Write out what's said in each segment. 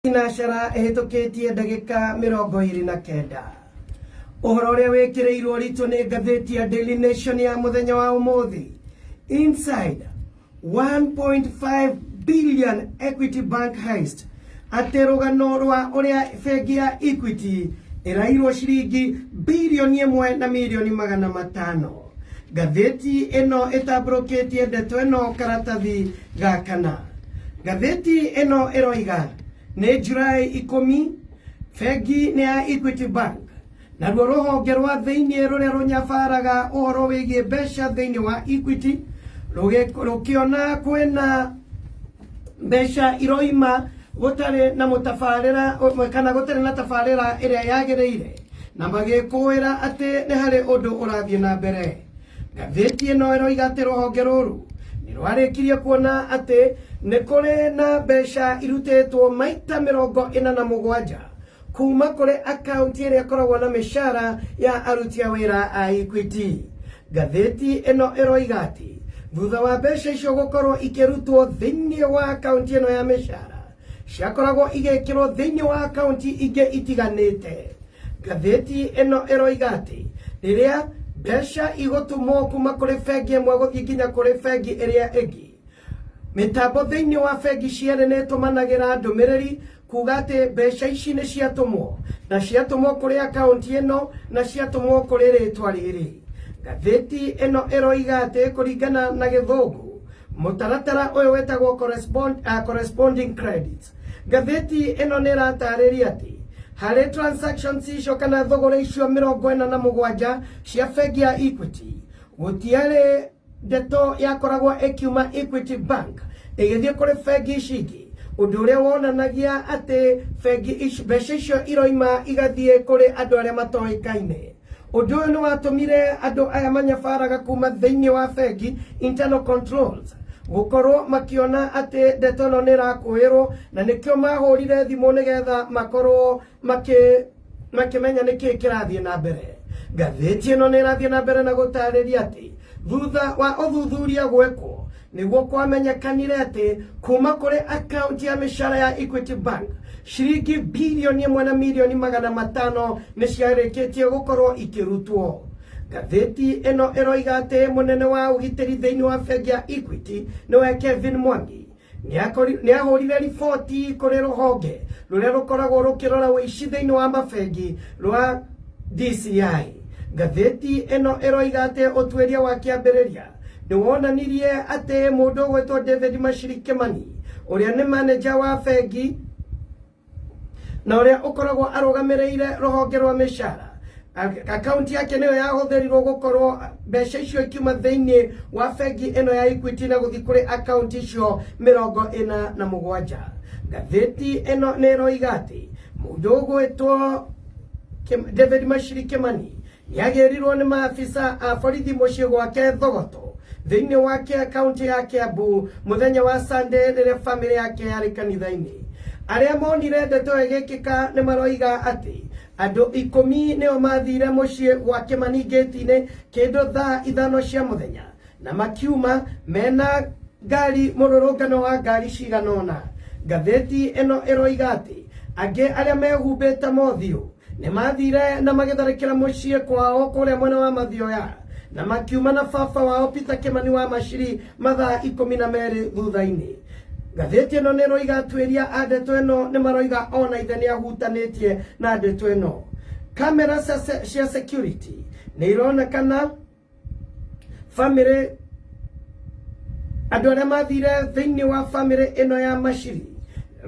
Thinacara ĩhĩtũkĩtie ndagĩka 29. Ũhoro ũrĩa wĩkĩrĩirwo ũritũ nĩ ngathĩti ya Daily Nation ya mũthenya wa ũmũthĩ. Inside 1.5 billion Equity Bank heist, atĩ rũgano rwa ũrĩa bengi ya Equity ĩrairwo ciringi birioni 1 na mirioni 500. Ngathĩti ĩno ĩtambũrũkĩtie ndeto ĩno karatathi ga kana. Ngathĩti ĩno ĩroiga nĩ Julai 10, bengi nĩ ya Equity Bank naruo rũhonge rwa thĩinĩ rũrĩa rũnyabaraga ũhoro wĩgiĩ mbeca thĩinĩ wa Equity rũkĩona kwĩna mbeca iroima gũtarĩ na mũtabarĩra kana gũtarĩ na tabarĩra ĩrĩa yagĩrĩire, na magĩkũĩra atĩ nĩ harĩ ũndũ ũrathiĩ na mbere. Ngathĩti ĩno ĩroiga atĩ rũhonge rũrũ nĩ rwarĩkirie kuona atĩ nĩ kũrĩ na mbeca irutĩtwo maita 47 kuma kũrĩ akaunti ĩrĩa ĩkoragwo na mĩcara ya aruti a wĩra a Equity. Ngathĩti ĩno ĩroiga atĩ thutha wa mbeca icio gũkorwo ikĩrutwo thĩinĩ wa akaunti ĩno ya mĩcara, ciakoragwo igĩkĩrwo thĩinĩ wa akaunti ingĩ itiganĩte. Ngathĩti ĩno ĩroiga atĩ rĩrĩa mbeca igũtũmwo kuma kũrĩ bengi ĩmwe gũthiĩ nginya kũrĩ bengi ĩrĩa ĩngĩ, mĩtambo thĩinĩ wa bengi cierĩ nĩ ĩtũmanagĩra ndũmĩrĩri kuga atĩ mbeca ici nĩ ciatũmwo, na ciatũmwo kũrĩ akaunti ĩno, na ciatũmwo kũrĩ rĩtwa rĩrĩ. Ngathĩti ĩno ĩroiga atĩ kũringana na gĩthũngũ, mũtaratara ũyũ wĩtagwo corresponding credits. Ngathĩti ĩno nĩ ĩratarĩria atĩ harĩ transactions icio kana thũgũrĩ icio 47 cia bengi ya Equity, gũtiarĩ ndeto yakoragwo ĩkiuma Equity Bank ĩgĩthiĩ kũrĩ bengi ici ingĩ, ũndũ ũrĩa wonanagia atĩ bengi ici mbeca icio iroima igathiĩ kũrĩ andũ arĩa matoĩkaine. Ũndũ ũyũ nĩ watũmire andũ aya manyabaraga kuma thĩinĩ wa bengi, internal controls, gũkorwo makĩona atĩ ndeto ĩno nĩ ĩrakũĩrwo, na nĩkĩo mahũrire thimũ nĩgetha makorwo makĩmenya nĩkĩĩ kĩrathiĩ na mbere. Ngathĩti ĩno nĩ ĩrathiĩ na mbere na gũtarĩria atĩ thutha wa ũthuthuria gwekwo, nĩguo kwamenyekanire atĩ kuma kũrĩ akaunti ya mĩcara ya Equity Bank, ciringi birioni 1 na mirioni 500 nĩ ciarĩkĩtie gũkorwo ikĩrutwo. Ngathĩti ĩno ĩroiga atĩ mũnene wa ũgitĩri thĩinĩ wa bengi ya Equity, nĩwe Kevin Mwangi, nĩ ahũrire riboti kũrĩ rũhonge rũrĩa rũkoragwo rũkĩrora ũici thĩinĩ wa mabengi rwa DCI. Ngathĩti ĩno ĩroiga atĩ ũtuĩria wa kĩambĩrĩria nĩ wonanirie atĩ mũndũ ũgwĩtwo David Mashiri Kimani, ũrĩa nĩ manager wa bengi na ũrĩa ũkoragwo arũgamĩrĩire rũhonge rwa mĩcara, akaunti yake nĩyo yahũthĩrirwo gũkorwo mbeca icio ikiuma thĩinĩ wa bengi ĩno ya Equity na gũthiĩ kũrĩ akaunti icio 47. Ngathĩti ĩno nĩ ĩroiga atĩ mũndũ ũgwĩtwo David Mashiri Kimani nĩagĩrirwo nĩ maafisa a borithi mũciĩ gwake Thogoto thĩinĩ wa kaunti ya Kiambu mũthenya wa Sunday rĩrĩa famĩlĩ yake yarĩ kanitha-inĩ. Arĩa monire ndeto ĩgĩkĩka nĩ maroiga atĩ andũ 10 nĩo mathire mũciĩ gwa Kimani ngĩti-inĩ kĩndũ thaa 5 cia mũthenya, na makiuma mena ngari, mũrũrũngano wa ngari cigana ũna. Ngathĩti ĩno ĩroiga atĩ angĩ arĩa mehumbĩte mothiũ nĩ mathire na magĩtharĩkĩra mũciĩ kwao kũrĩa mwena wa Mathioya, na makiuma na baba wao Peter Kimani wa Mashiri mathaa 12 thutha-inĩ. Ngathĩti ĩno nĩ ĩroiga atuĩria a ndeto ĩno nĩ maroiga ona ithe nĩ ahutanĩtie na ndeto ĩno. Kamera cia security nĩ ironekana famĩlĩ, andũ arĩa mathire thĩinĩ wa famĩlĩ ĩno ya Mashiri,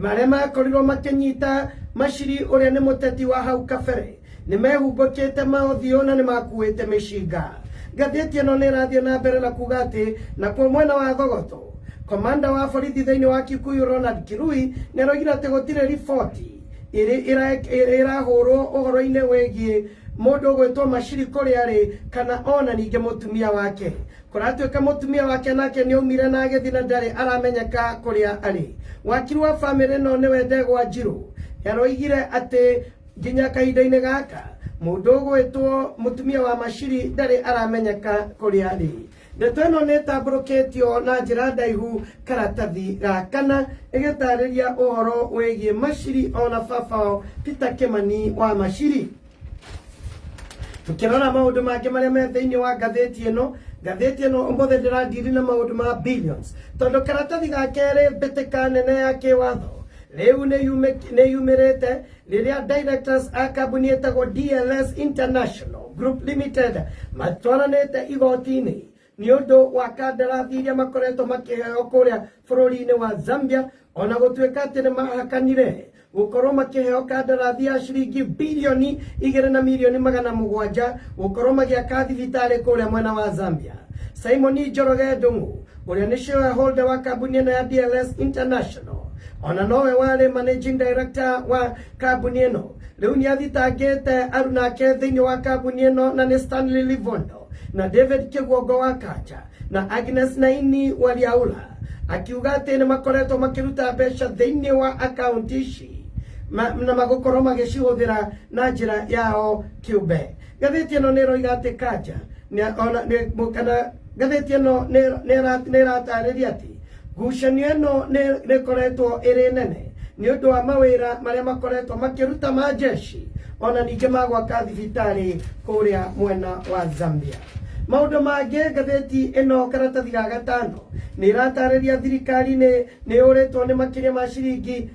arĩa makorirwo makĩnyita Mashiri ũrĩa nĩ mũteti wa hau kabere, nĩ mehumbũkĩte maũthiũ na nĩ makuĩte mĩcinga. Ngathĩti ĩno nĩ ĩrathiĩ na mbere na kuga atĩ nakuo mwena wa Thogoto, komanda wa borithi thĩinĩ wa Kikuyu Ronald Kirui nĩ aroigire atĩ gũtirĩ riboti ĩrĩ ĩrahũrwo ũhoro-inĩ wĩgiĩ mũndũ ũgwĩtwo Mashiri kũrĩa arĩ kana ona ningĩ mũtumia wake. Kũratuĩka mũtumia wake nake nĩ aumire na agĩthiĩ na ndarĩ aramenyeka kũrĩa arĩ. Wakiri wa famĩlĩ ĩno, nĩwe Ndegwa Njirũ, nĩaroigire atĩ nginya kahinda-inĩ gaka mũndũ ũgwĩtwo mũtumia wa Mashiri ndarĩ aramenyeka kũrĩa arĩ. Ndeto ĩno nĩ ĩtambũrũkĩtio na njĩra ndaihu karatathi ga kana, ĩgĩtarĩria ũhoro wĩgiĩ Maciri ona baba wao Peter Kimani wa Maciri. Tukĩrora maũndũ mangĩ marĩa me thĩinĩ wa ngathĩti ĩno, ngathĩti ĩno ũmũthĩ ndĩrandiri na maũndũ ma billions, tondũ karatathi ga kerĩ, mbĩtĩka nene ya kĩwatho rĩu nĩ yumĩrĩte rĩrĩa directors a kambuni ĩtagwo DLS International Group Limited matwaranĩte igoti-inĩ nĩ ũndũ wa kandarathi iria makoretwo makĩheo kũrĩa bũrũri-inĩ wa Zambia, ona gũtuĩka atĩ nĩ mahakanire gũkorwo makĩheo kandarathi ya ciringi 2,700,000,000 gũkorwo magĩaka thibitarĩ kũrĩa mwena wa Zambia. Simon Njoroge Ndung'u, ũrĩa nĩ shareholder wa kambuni ĩno ya DLS International, ona nowe warĩ managing director wa kambuni ĩno, rĩu nĩ athitangĩte arunake thĩinĩ wa kambuni ĩno, na nĩ Stanley Livondo na David Kĩguongo wa Kanja na Agnes Naini Waliaula, akiuga atĩ nĩ makoretwo makĩruta mbeca thĩinĩ wa akaunti ici na magũkorwo magĩcihũthĩra na njĩra yao kĩũmbe. Ngathĩti ĩno nĩ ĩroiga atĩ Kanja ona kana ngathĩti ĩno nĩ ĩratarĩria atĩ ngucanio ĩno nĩ ĩkoretwo ĩrĩ nene nĩ ũndũ wa mawĩra marĩa makoretwo makĩruta ma jeshi, ona ningĩ ma gwaka thibitarĩ kũrĩa mwena wa Zambia. Maũndũ mangĩ, ngathĩti ĩno karatathi ga gatano nĩ ĩratarĩria thirikari nĩ yũrĩtwo nĩ makĩria ma ciringi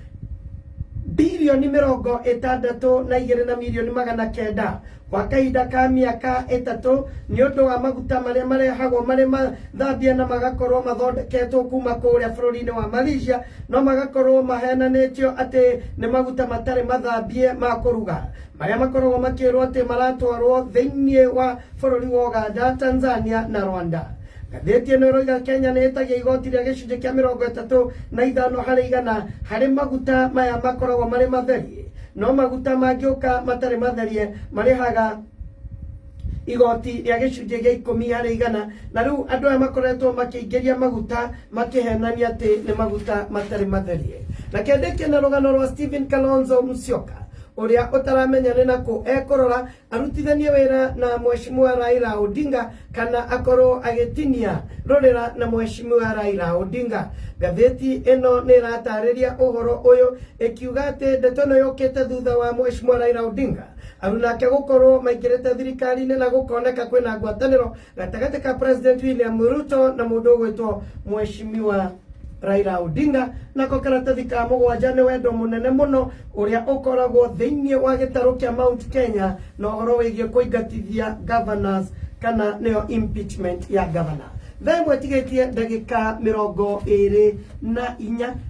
62,900,000,000 kwa kahinda ka mĩaka 3 nĩ ũndũ wa maguta marĩa marehagwo marĩ mathambie na magakorwo mathondeketwo kuma kũrĩa bũrũri-inĩ wa Malaysia, no magakorwo mahenanĩtio atĩ nĩ maguta matarĩ mathambie ma kũruga, marĩa makoragwo makĩrwo atĩ maratwarwo thĩinĩ wa bũrũri wa Uganda, Tanzania na Rwanda. Ngathĩti ĩno ĩroiga Kenya nĩ ĩtagia igoti rĩa gĩcunjĩ kĩa 35 harĩ igana harĩ maguta maya makoragwo marĩ matherie, no maguta mangĩũka matarĩ matherie marĩhaga igoti rĩa gĩcunjĩ gĩa 10 harĩ igana. Na rĩu andũ aya makoretwo makĩingĩria maguta makĩhenania atĩ nĩ maguta matarĩ matherie. Na kĩandĩkie na rũgano rwa Stephen Kalonzo Musyoka, ũrĩa ũtaramenya nĩ nakũ ekũrora arutithanie wĩra na Mheshimiwa Raila Odinga kana akorwo agĩtinia rũrĩra na Mheshimiwa Raila Odinga. Ngathĩti ĩno nĩ ĩratarĩria ũhoro ũyũ ĩkiuga atĩ ndeto ĩno yũkĩte thutha wa Mheshimiwa Raila Odinga arunake gũkorwo maingĩrĩte thirikari-inĩ na gũkoneka kwĩna ngwatanĩro gatagatĩ ka President William Ruto na mũndũ ũgwĩtwo Mheshimiwa Raila Odinga. Nako karatathi ka mũgwanja nĩ wendo mũnene mũno ũrĩa ũkoragwo thĩinĩ wa gĩtarũ kĩa Mount Kenya na ũhoro wĩgiĩ kũingatithia governors, kana nĩyo impeachment ya governor. Thaa ĩmwe tigĩtie ndagĩka 24.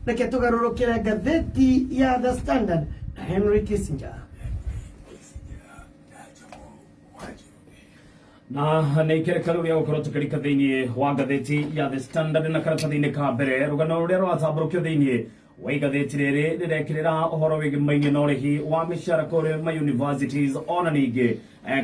Reke tũgarũrũkĩre ngathĩti ya The Standard na Henry Kissinger. Na nä ikereka rä u rä a gå korwo tå kä rika thä inä wa ngathäti ya The Standard na karatathi-inĩ ka mbere, rũgano rũrĩa rũratambũrũkio thĩinĩ wa igathĩti rĩrĩ rĩrekĩrĩra ũhoro wĩgĩmainie na ũrĩhi wa mĩcara kũrĩ ma universities ona ningĩ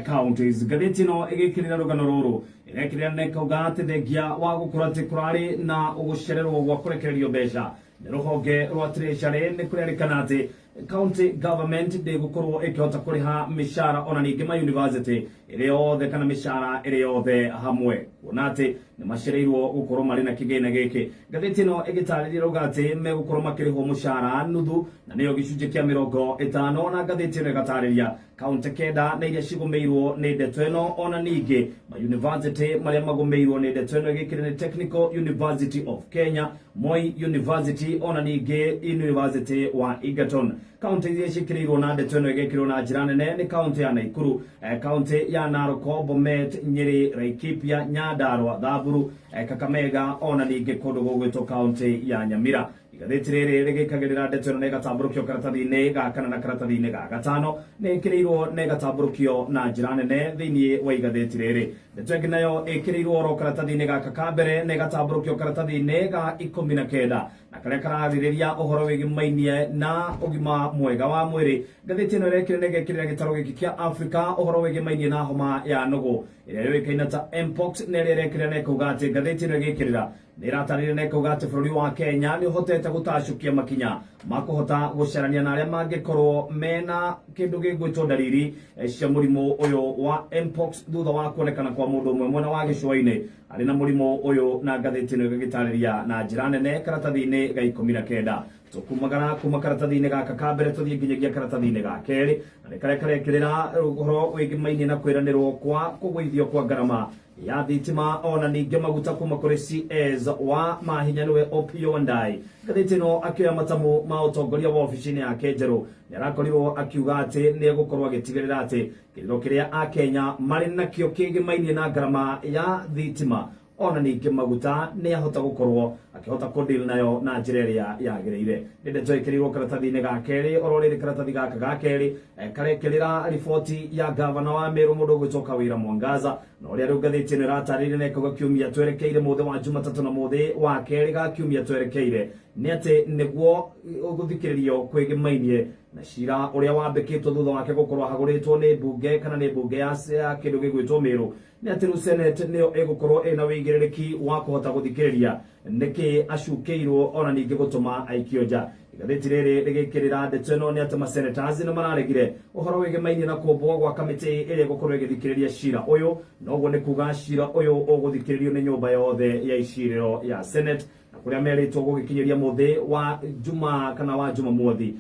counties. Ngathĩti ĩno ĩgĩkĩrĩra rũgano rũrũ ĩrekĩrĩra na ĩkauga atĩ thengia wa gũkorwo atĩ kũrarĩ na gũcererwo gwa kũrekererio mbeca nĩ rũhonge rwa Treasury, nĩ kũrerĩkana atĩ county government ndĩgũkorwo ĩkĩhota kũrĩha mĩcara ona ningĩ ma university ĩrĩ yothe kana mĩcara ĩrĩ yothe hamwe, kuona atĩ nĩ macereirwo gũkorwo marĩ na kĩgĩna gĩkĩ. Ngathĩti ĩno ĩgĩtarĩria rauga atĩ megũkorwo makĩrĩhwo mũcara nuthu, na nĩyo gĩcunjĩ kĩa 50. Na ngathĩti ĩno ĩgatarĩria kaunti 9 na iria cigũmĩirwo nĩ ndeto ĩno, ona ningĩ ma university marĩa magũmĩirwo nĩ ndeto ĩno, ĩgĩkĩrĩ nĩ Technical University of Kenya, Moi University, ona ningĩ University wa Egerton. Kaunti iria ciĩkĩrĩirwo na ndeto ĩno ĩgekĩrwo na njĩra nene nĩ kaunti ya Naikuru, kaunti ya Narok, Bomet, Nyeri, Laikipia, Nyandarua, Thamburu, Kakamega, ona ningĩ kũndũ gũgwĩtwo kaunti ya Nyamira. Igathĩti rĩrĩ rĩgĩkagĩrĩra ndeto ĩno na ĩgatambũrũkio karatathi-inĩ ga kana na karatathi-inĩ ga gatano, nĩ ĩkĩrĩirwo na ĩgatambũrũkio na njĩra nene thĩinĩ wa igathĩti rĩrĩ. Ndeto ĩngĩ nayo ĩkĩrĩirwo oro karatathi-inĩ gaka ka mbere na ĩgatambũrũkio karatathi-inĩ ga 19. Na karĩa kararĩrĩria ũhoro wĩgĩmainie na ũgima mwega wa mwĩrĩ. Ngathĩti ĩno ĩrekĩra na ĩgekĩrĩra gĩtarũ gĩkĩ kĩa Afrika ũhoro wĩgĩmainie na homa ya nũgũ ĩrĩa yũĩkaine ta Mpox, na ĩrĩa ĩrekĩrĩra na ĩkauga atĩ ngathĩti ĩno ĩgĩkĩrĩra nĩ ĩratarĩria na ĩkauga atĩ bũrũri wa Kenya nĩ ũhotete gũtacũkia makinya ma kũhota gũcarania na arĩa mangĩkorwo mena kĩndũ gĩgwĩtwo ndariri cia mũrimũ ũyũ wa Mpox thutha wa kuonekana kwa mũndũ ũmwe mwena wa gĩcũa-inĩ arĩ na mũrimũ ũyũ. Na ngathĩti ĩno ĩgagĩtarĩria na njĩra nene karatathi-inĩ ga 19. Tũkumagara kuma karatathi-inĩ gaka ka mbere tũthiĩ nginyagia karatathi-inĩ ga kerĩ, na nĩ karĩa karekĩrĩra ũhoro wĩgĩmainie na kwĩranĩrwo kwa kũgũithio kwa ngarama ya thitima ona ningĩ maguta kuma kũrĩ CS wa mahinya, nĩwe Opiyo Wandayi. Ngathĩti ĩno akĩoya matamu ma ũtongoria wa obici-inĩ yake njerũ nĩ arakorirwo akiuga atĩ nĩ egũkorwo agĩtigĩrĩra atĩ kĩrĩro kĩrĩa akenya marĩ nakĩo kĩgĩmainie na ngarama ya thitima ona ningĩ maguta nĩ ahota gũkorwo akĩhota kũdeal nayo na njĩra ĩrĩa yagĩrĩire. Nĩ ndeto ĩkĩrĩirwo karatathi-inĩ ga kerĩ. Oro rĩrĩ karatathi gaka ga kerĩ karekĩrĩra riboti ya gavana wa Meru, mũndũ ũgwĩtwo Kawĩra Mwangaza, na ũrĩa rĩu ngathĩti ĩno ĩratarĩria na ĩkauga kiumia twerekeire, mũthĩ wa Jumatatũ na mũthĩ wa kerĩ ga kiumia twerekeire, nĩ atĩ nĩguo gũthikĩrĩrio kwĩgĩmainie na cira ũrĩa wambĩkĩtwo thutha wake gũkorwo ahagũrĩtwo nĩ mbunge kana nĩ mbunge ya kĩndũ gĩgwĩtwo Meru, nĩ atĩ rĩu Senate nĩyo ĩgũkorwo ĩna wĩigĩrĩrĩki wa kũhota gũthikĩrĩria nĩkĩ acukĩirwo ona ningĩ gũtũma aikio nja. Igathĩti rĩrĩ rĩgĩkĩrĩra ndeto ĩno nĩ atĩ masenators nĩ mararegire ũhoro wĩgĩmainie na kũmbwo gwa kamĩtĩ ĩrĩa ĩgũkorwo ĩgĩthikĩrĩria cira ũyũ. Noguo nĩ kuga cira ũyũ ũgũthikĩrĩrio nĩ nyũmba yothe ya icirĩro ya Senate, na kũrĩa merĩtwo gũgĩkinyĩria mũthĩ wa Juma kana wa Jumamothi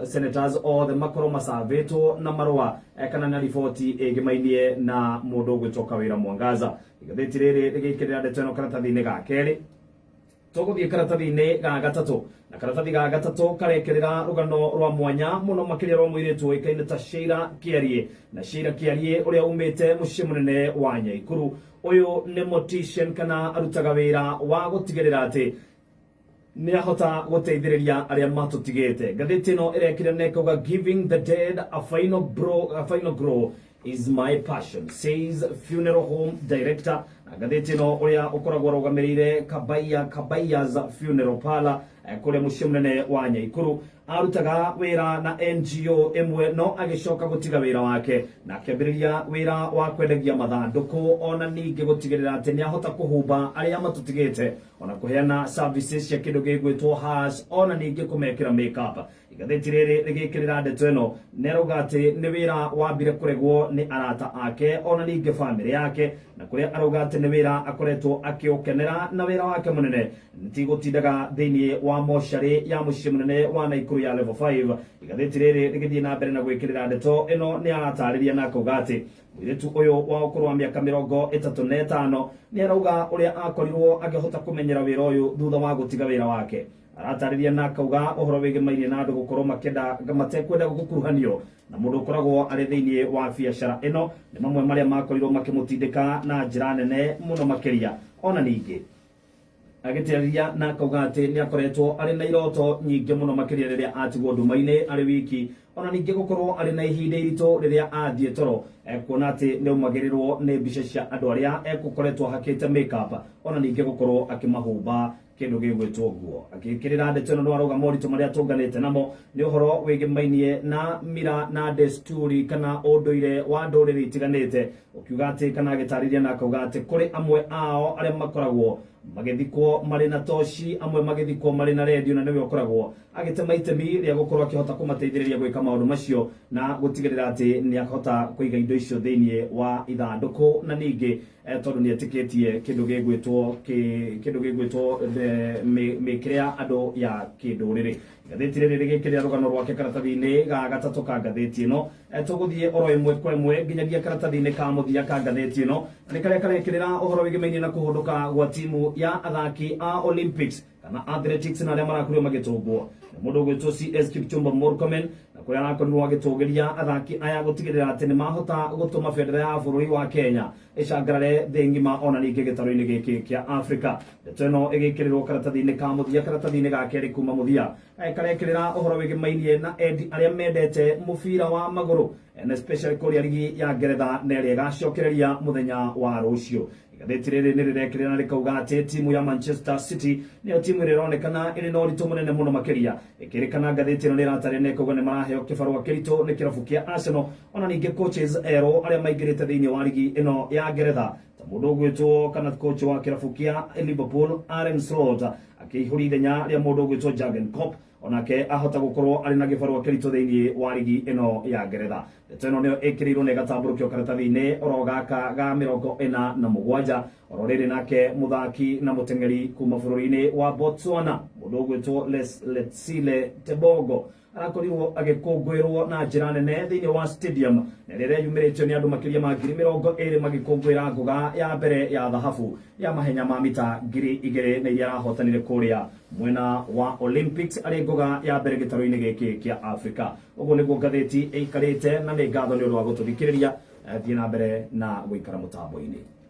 senators othe makorwo macabĩtwo na marũa kana na riboti ĩgĩmainie na mũndũ ũgwĩtwo Kawĩra Mwangaza. Igathĩti rĩrĩ rĩgĩkĩrĩra ndeto ĩno karatathi-inĩ ga kerĩ. Tũgũthiĩ karatathi-inĩ ga gatatũ, na karatathi ga gatatũ karekĩrĩra rũgano rwa mwanya mũno makĩria rwa mũirĩtu ũĩkaine ta Sheila Kĩarie. Na Sheila Kĩarie ũrĩa umĩte mũciĩ mũnene wa Nyaikuru, ũyũ nĩ mortician kana arutaga wĩra wa gũtigĩrĩra atĩ nĩ ahota gũteithĩrĩria arĩa matũtigĩte. Ngathĩti ĩno ĩrekire na ĩkauga, "Giving the dead a final grow is my passion," says funeral home director. Na ngathĩti ĩno ũrĩa ũkoragwo arũgamĩrĩire Kabaya's Funeral Parlor kũrĩa mũciĩ mũnene wa Nyaikuru, arutaga wĩra na NGO ĩmwe no agĩcoka gũtiga wĩra wake na akĩambĩrĩria wĩra wa kwendagia mathandũkũ ona ningĩ gũtigĩrĩra atĩ nĩ ahota kũhumba arĩa matũtigĩte ona kũheana services cia kĩndũ gĩgwĩtwo hearse ona ningĩ kũmekĩra makeup. Igathĩti rĩrĩ rĩgĩkĩrĩra ndeto ĩno nĩ arauga atĩ nĩ wĩra wambire kũregwo nĩ arata ake ona ningĩ bamĩrĩ yake, na kũrĩa arauga atĩ nĩ wĩra akoretwo akĩũkenera, na wĩra wake mũnene ti gũtindaga thĩinĩ wa mocarĩ ya mũciĩ mũnene wa Naikuru ya level 5. Igathĩti rĩrĩ rĩgĩthiĩ na mbere na gwĩkĩrĩra ndeto ĩno nĩ aratarĩria na akauga atĩ mũirĩtu ũyũ wa ũkũrũ wa mĩaka 35 nĩ arauga ũrĩa akorirwo akĩhota kũmenyera wĩra ũyũ thutha wa gũtiga wĩra wake. Aratarĩria na akauga ũhoro wĩgĩmainie na andũ gũkorwo makĩenda matekwenda gũkuruhanio na mũndũ ũkoragwo arĩ thĩinĩ wa biacara ĩno nĩ mamwe marĩa makorirwo makĩmũtindĩka na njĩra nene mũno makĩria. Ona ningĩ agĩtarĩria na akauga atĩ nĩ akoretwo arĩ na iroto nyingĩ mũno makĩria rĩrĩa atigwo nduma-inĩ arĩ wiki, ona ningĩ gũkorwo arĩ na ihinda iritũ rĩrĩa athiĩ toro kuona atĩ nĩ aumagĩrĩrwo nĩ mbica cia andũ arĩa egũkoretwo hakĩte makeup ona ningĩ gũkorwo akĩmahumba kĩndũ gĩgwĩtwo nguo. Agĩkĩrĩra ndeto ĩno nĩ arauga moritũ marĩa tũnganĩte namo nĩ ũhoro wĩgĩmainie na mira na desturi kana ũndũire wa ndũrĩrĩ itiganĩte, ũkiuga atĩ kana agĩtarĩria na akauga atĩ kũrĩ amwe ao arĩa makoragwo magĩthikwo marĩ na toci, amwe magĩthikwo marĩ na redio, na nĩwe ũkoragwo agĩtema itemi rĩa gũkorwo akĩhota kũmateithĩrĩria gwĩka maũndũ macio na gũtigĩrĩra atĩ nĩ ahota kũiga indo icio thĩinĩ wa ithandũkũ, na ningĩ tondũ nĩ etĩkĩtie kĩndũ gĩgwĩtwo mĩkĩre ya andũ ya kĩndũrĩrĩ. Ngathĩti rĩrĩ rĩgĩkĩrĩra rũgano rwake karatathi-inĩ ga gatatũ ka ngathĩti ĩno. Tũgũthiĩ oro ĩmwe kwa ĩmwe nginyagia karatathi-inĩ ka mũthia ka ngathĩti ĩno, na nĩ karĩa karekĩrĩra ũhoro wĩgĩmainie na kũhũndũka gwa timu ya athaki a Olympics kana athletics na arĩa marakorirwo magĩtũngwo nĩ mũndũ ũgwĩtwo CS Kipchumba Murkomen, na kũrĩa arakorirwo agĩtũgĩria athaki aya gũtigĩrĩra atĩ nĩ mahota gũtũma bendera ya bũrũri wa Kenya ĩcangarare thĩ ng'ima ona ningĩ gĩtarũ-inĩ gĩkĩ kĩa Afrika. Ndeto ĩno ĩgĩkĩrĩrwo karatathi-inĩ ka mũthia, karatathi-inĩ ga kerĩ kuma mũthia, karekĩrĩra ũhoro wĩgĩmainie na endi arĩa mendete mũbira wa magũrũ. And especially kũrĩa rigi ya Ngeretha na ĩrĩa ĩgacokereria mũthenya wa rũciũ. Igathĩti rĩrĩ nĩ rĩrekĩrĩra na rĩkauga atĩ timu ya Manchester City nĩyo timu ĩrĩa ĩronekana ĩrĩ na ũritũ mũnene mũno makĩria. Ĩkĩrĩkana ngathĩti ĩno nĩ ĩratarĩria na ĩkauga nĩ maraheo kĩbarũa kĩritũ nĩ kĩrabu kĩa Arsenal, ona ningĩ coaches erũ arĩa maingĩrĩte thĩinĩ wa rigi ĩno ya Ngeretha ta mũndũ ũgwĩtwo kana coach wa kĩrabu kĩa Liverpool Arne Slot akĩihũria ithenya rĩa mũndũ ũgwĩtwo Jurgen Klopp, onake ahota gũkorwo arĩ na gĩbarũa kĩritũ thĩinĩ wa rigi ĩno ya Ngeretha. Ndeto ĩno nĩyo ĩkĩrĩirwo na ĩgatambũrũkio karatathi-inĩ oro gaka ga 47. Oro rĩrĩ nake mũthaki na mũteng'eri kuma bũrũri-inĩ wa Botswana mũndũ ũgwĩtwo Letsile Tebogo arakorirwo agĩkũngũĩrwo na njĩra nene thĩinĩ wa stadium na rĩrĩa yumĩrĩtio nĩ andũ makĩria ma 20,000 magĩkũngũĩra ngũga ya mbere ya thahabu ya mahenya ma mita 2,000 na iria arahotanire kũrĩa mwena wa Olympics arĩ ngũga ya mbere gĩtarũ-inĩ gĩkĩ kĩa Africa. Ũguo nĩguo ngathĩti ĩikarĩte, na nĩ ngatho nĩ ũndũ wa gũtũthikĩrĩria. Thiĩ na mbere na gũikara mũtambo-inĩ.